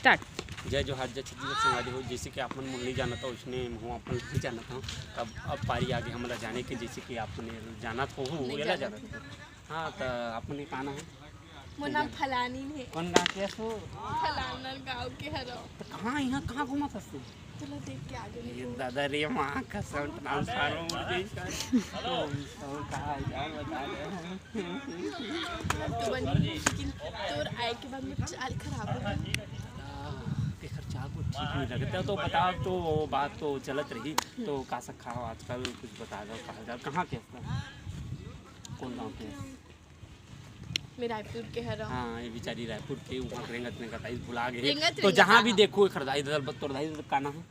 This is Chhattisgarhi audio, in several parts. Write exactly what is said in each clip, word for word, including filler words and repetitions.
स्टार्ट। जय जोहार, जय छत्तीसगढ़ संगवारी हो। जैसे कि आप मन मोला नहीं जानत हो, उसने मैं अपन नहीं जानत हूँ। अब अब पारी आगे हमला जाने के, जैसे कि आप मन जानत हो, हो नहीं एला जानत जानत हो। हाँ, तो आप मन के का नाम है? मोर नाम फलानी है। कौन गाँव के हस? फलाना गाँव के हरो। तो कहाँ यहाँ कहाँ घूमत हस तू? चलो देख के आगे ये निकलो। दादा रे, माँ कसम, ट्रांसफार्मर उड़ गई। तो, तो का यार बता दे। तो बनी, लेकिन तोर आए के बाद में चाल खराब हो गई। तेखर चाल कुछ ठीक नहीं लगता, तो बता, तो बात तो चलत रही। तो का सकत हो आजकल, कुछ बता दो, कहाँ जा, कहाँ के हस? कौन गाँव के? मैं रायपुर के हरव। हाँ, ये बेचारी रायपुर के, वहाँ रेंगत रेंगत आई, भुला गई। रेंगत तो रेंगत जहाँ भी आवा। देखो, एखर दाई ददा, तोर दाई ददा का नाम है?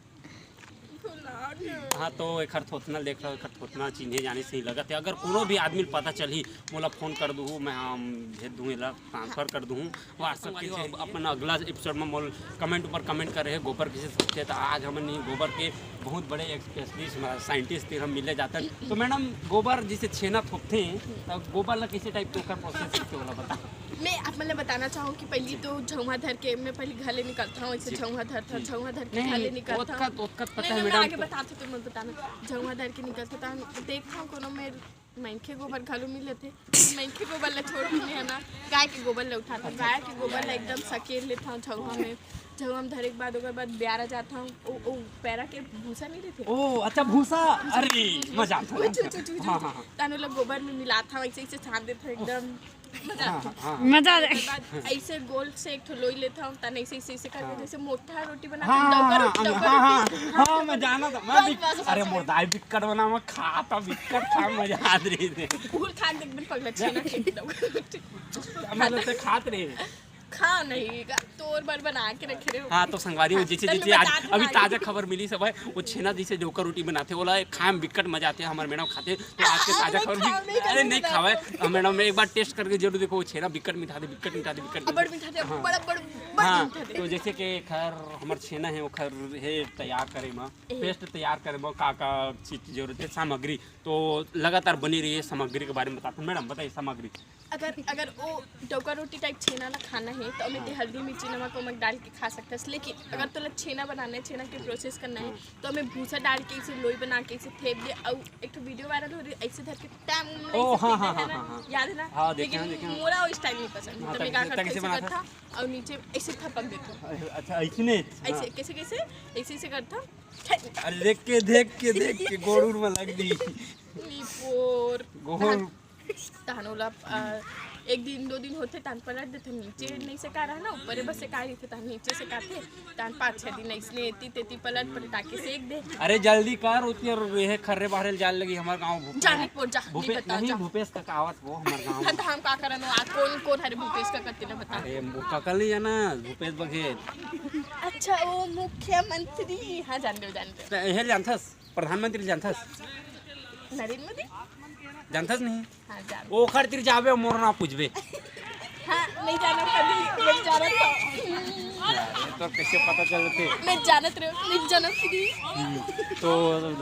भुला गए। हाँ, तो एखर थोथना देख लो, एखर थोथना चिन्हे जाने से ही लगत है। अगर कोनो भी आदमी ल पता चलही, मोला फोन कर दूहू, मैं हम भेज दूँ, एला ट्रांसफर कर दूहू WhatsApp के जरिए। अपन अगला एपिसोड में मोल कमेंट ऊपर कमेंट करे हे, गोबर किसे थोपथे, तो आज हमन नहीं, गोबर के बहुत बड़े स्पेशलिस्ट साइंटिस्ट तीर हम मिले जाथन। तो मैडम, गोबर जिसे छेना थोपथे, तो गोबर ला किसे टाइप के ओकर प्रोसेस किसे वाला बता। मैं आप मन ल बताना चाहूँ कि पहली तो झउहा धर के मैं पहली घर ले निकलता हूँ, ऐसे जी। झउहा धरता हूँ, जी। झउहा धर के नहीं, घर ले निकलता ओतका, हूँ। ओतका पता नहीं, है नहीं, मैं मैडम, आगे तो बताता हूँ, तुम बताना। झउहा धर के निकलता हूँ, देखता हूँ कोनो में मनखे गोबर घलो मिलत हे। मनखे गोबर ला छोड़ के मैं, है ना, गाय के गोबर ला उठाथंव। गाय के गोबर ला एकदम सकेर लेथंव झउहा में। झउहा में धरे के बाद ओकर बाद ब्यारा जाथंव। ओ, ओ पैरा के भूसा नहीं रहते? ओ, अच्छा, भूसा। अरे, मजा आता है। उठ, उठ, उठ, उठ, हाँ, उठ। हाँ, हाँ। तानो ला गोबर में मिलाथंव, ऐसे, ऐसे छान देथंव एकदम। मजा हाँ, आता है। हाँ, हाँ। मजा आ जाए। ओकर बाद ऐसे गोल से एक ठो लोई लेथंव, तन ऐसे, ऐसे, ऐसे करके हाँ। जैसे मोटा रोटी बना हाँ, हाँ, डौका हाँ, रोटी, हाँ, डौका हाँ, रोटी। हाँ, हाँ, मैं जाना था, मैं बस, भी, बस, बस, अरे, बस। मोर दाई बिक्कट बना, मैं खाता बिक्कट खा, मजा आत रही थे। फूल खा के एकदम पगला छेना के एकदम। मतलब, ते खात रहे। खा नहीं, का-, तोर बर बना के रखे रहे हो। हाँ, तो संगवारी हो, हाँ, जैसे, तो मैं जैसे आज बताती हूँ अभी आगे। ताजा खबर मिली सब है, वो छेना जैसे डौका रोटी बनाते, ओला खाए में बिक्कट मजा आते, हमारे मैडम खाते, तो आज के हाँ, ताजा नहीं खबर भी, खाओ, नहीं, अरे, नहीं, नहीं नहीं, खावे, नहीं। हम मैडम में एक बार टेस्ट करके जरूर देखो, वो छेना बिक्कट मीठा थे, बिक्कट मीठा थे, बिक्कट अब बड़ मीठा थे, हाँ। बड़, बड़, बड़ हाँ, मीठा थे। तो जैसे कि खर हमर छेना है, ओखर हे तैयार करे में, ए। पेस्ट तैयार करे में का का चीज की जरूरत है, सामग्री, तो लगातार बनी रहिए, सामग्री के बारे में बताते हैं। मैडम, बताइए सामग्री। अगर, अगर वो डौका रोटी टाइप छेना ला खाना है, तो ओमे ते हाँ। हल्दी, मिर्ची, नमक, वमक डाल के खा सकते हैं, लेकिन हाँ। अगर तोला छेना बनाना है, छेना के प्रोसेस करना है, हाँ। तो ओमे भूसा डाल के इसे लोई बना के इसे थेप दे। और एक ठो वीडियो वायरल हो रही, ऐसे धर के टैम, ओ, ऐसे हाँ, फेंक हाँ, देना हाँ, ना, हाँ, हाँ। याद है ना? हाँ, देखे लेकिन हैं, देखे हैं। मोला वो स्टाइल नहीं पसंद, हाँ, तो मैं तब क्या इसे, करता तब इसे ऐसे बनाता? करता और नीचे ऐसे थपक देता। अच्छा, ऐसे नहीं? ऐसे, कैसे, कैसे? ऐसे, ऐसे करता। अरे, देख के, देख के, देख के गोड़ उड़ में लग दी। निपोर। गोड़। तहन, तहन ओला, अ, एक दिन, दो दिन होथे, तहन पलट देथे नीचे, नहीं सेका रहा ना, ऊपरे बस सेका रहिथे, तहन नीचे सेकाथे, तहन पाँच छह दिन अइसने एती तेती पलट पलटा के सेक दे। अरे जल्दी कर, ओती और ये खर्रे बाहरे जाल लगी हमार गाँव भूपेश। जा निपोर, जा, नहीं भूपे-, बता, नहीं, जा। भूपेश काका आवत वो हमार गाँव। हाँ, तो हम का करन, आ, कौन, कौन हरे भूपेश काका, तेला बता। अरे, वो काका नहीं है ना, भूपेश बघेल। अच्छा, वो मुख्यमंत्री, हाँ, जान दो, जान दो। त एहे जानथस? प्रधानमंत्री जानथस? नरेंद्र मोदी? जानथस नहीं? हाँ, जान। ओखर तीर जाबे, मोर ना पूछबे। हाँ, नहीं जाना कभी, नहीं जाना तो। अरे, तो कैसे पता चलते? नहीं जानत रहे, नहीं जानत कभी। हम्म, तो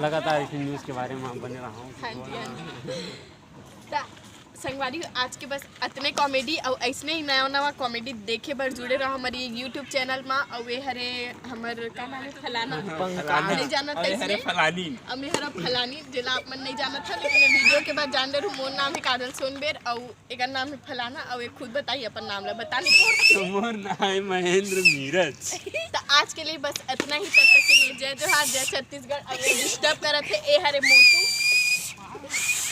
लगातार इस न्यूज़ के बारे में बने रहा हूँ। हाँ जी, हाँ जी। त संगवारी हो, आज के बस अतने कॉमेडी अउ अइसने ही नवा नवा कॉमेडी देखे बर जुड़े रहो हमारी YouTube चैनल मा। अउ ये हरे हमर का नाम है, फलाना। हाँ, फलाना। नहीं जानत अरे हरे इसने। फलानी। अब ये हरा फलानी, जेला आप मन नहीं जानत था, लेकिन ये वीडियो के बाद जान ले रहू, मोर नाम है काजल सोनबेर अउ एकर नाम है फलाना। अउ ये खुद बताई अपन नाम ला, बता नहीं। मोर नाम है महेंद्र मीरज। तो आज के लिए बस इतना ही, तब तक के लिए जय जोहार, जय छत्तीसगढ़। अब ये डिस्टर्ब करत है, ए हरे मोटू।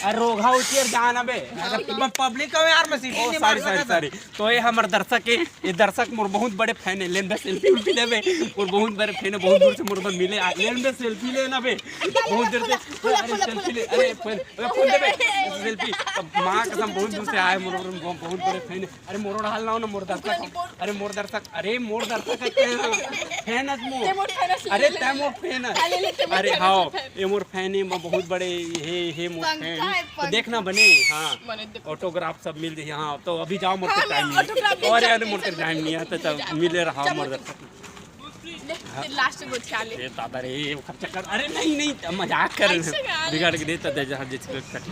अरे रोगहा उचियर जान अबे। हाँ, अरे हाँ। पब्लिक हो यार, मैं सीटी ओ, नहीं सॉरी, मार सॉरी, लगा था। सॉरी। तो ये हमर दर्शक है, ये दर्शक मोर बहुत बड़े फैन है। लेन बे सेल्फी उल्फी लेबे। मोर बहुत बड़े फैन है, बहुत दूर से मोर बर मिले आ, लेन बे सेल्फी लेना बे। बहुत देर से, खोला, अरे खोला, सेल्फी खोला। ले, अरे फोन, अरे फोन दे बे, सेल्फी। अब माँ कसम बहुत दूर से आए, मोर, मोर बहुत बड़े फैन है। अरे मोर ओढ़ाल ना हो ना, मोर दर्शक। अरे मोर दर्शक, अरे मोर दर्शक है, फैन है मोर। ते मोर फैन है, अरे ले, ते ले, मोर फैन है। ले, ले, ते मोर अरे फैन है, हाँ, फैन। ये मोर फैन है, मैं बहुत बड़े, हे, हे मोर पंखा फैन। है, तो पंखा। देखना बने, हाँ। बने, देखो। ऑटोग्राफ सब मिल जाए, हाँ। तो अभी जाओ, मोर हाँ, टाइम नहीं। ऑटोग्राफ अरे, अरे, मोर टाइम नहीं है, तो, तो मिले रहा, मोर दर्शक। ले, ते लास्ट गोठिया ले। ए दादा रे, ये खर्चा कर। अरे नहीं, नहीं, मजाक कर रहे हैं। ऐसे यार। बिगाड़ के देता दे जहाँ जिसको कट।